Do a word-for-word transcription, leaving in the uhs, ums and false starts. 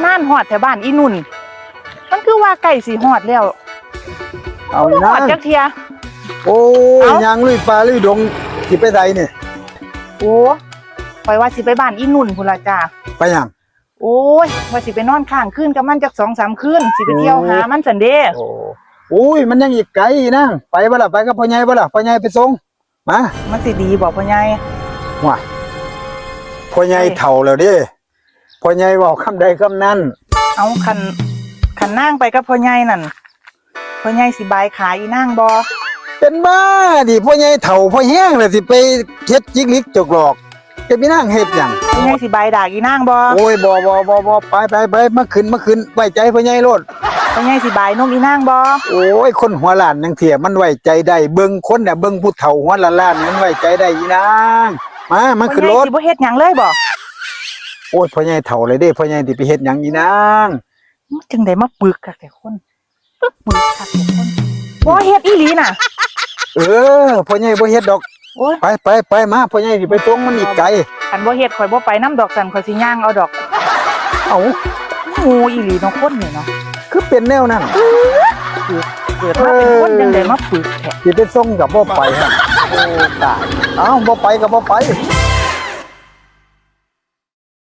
นานฮอดแถวบ้านอีนุ่น มันคือว่าใกล้สิฮอดแล้ว เอาอี บ่ฮอด นาง จักเทื่อ โอ้ย เอ้า ย่างลุยป่าลุยดงสิไปไสนี่ โอ้ ข่อยว่าสิไปบ้านอีนุ่นพุ้นล่ะจ้า ไปหยัง โอ้ย ว่าสิไปนอนค้างคืนกับมันจักสองสามคืน สิไปเที่ยวหามันซั่นเด้ โอ้โอ้ย มันยังอีกไกลอีนาง ไปบ่ล่ะ ไปกับพ่อใหญ่บ่ล่ะ พ่อใหญ่ไปส่ง มา มันสิดีบ่พ่อใหญ่ ว้าพ่อใหญ่เฒ่าแล้วเด้ พ่อใหญ่เว้าคำใดคำนั้น เอาคัน คันนางไปกับพ่อใหญ่นั่น พ่อใหญ่สิบายขาอีนางบ่ เป็นบ้าดิ พ่อใหญ่เฒ่าพ่อแห้งแล้วสิไปเฮ็ดจิกลิกจกหลอก จะไปนั่งเฮ็ดหยัง พ่อใหญ่สิบายดากอีนางบ่ โอ้ย บ่บ่บ่บ่ไปไปไปมาขึ้นมาขึ้น ไว้ใจพ่อใหญ่โลด พ่อใหญ่สิบายนมอีนางบ่ โอ้ย คนหัวล้านจั่งซี้ มันไว้ใจได้ เบิ่งคนน่ะ เบิ่งผู้เฒ่าหัวล้านๆ มันไว้ใจได้อีนาง มา มาขึ้นรถ พ่อใหญ่สิบ่เฮ็ดหยังเลยบ่ โอ้ย พ่อใหญ่เฒ่าเลยเด้ พ่อใหญ่สิไปเฮ็ดหยังอีนาง มันจังได๋มาปึกคักแท้คน ปึกคักแท้คน บ่เฮ็ดอีหลีน่ะ เออ พ่อใหญ่บ่เฮ็ดดอก โอ้ย ไปไปไปมา พ่อใหญ่สิไปส่งมันอีกไกล คันบ่เฮ็ดข่อยบ่ไปนำดอก ซั่นข่อยสิย่างเอาดอก เอ้า หมู่อีหลีเนาะคนนี่เนาะ คือเป็นแนวนั้น เกิดมาเป็นคนจังได๋มาปึกแท้ สิไปส่งกับบ่ไปหั่น โอ้ตาย เอ้า บ่ไปก็บ่ไป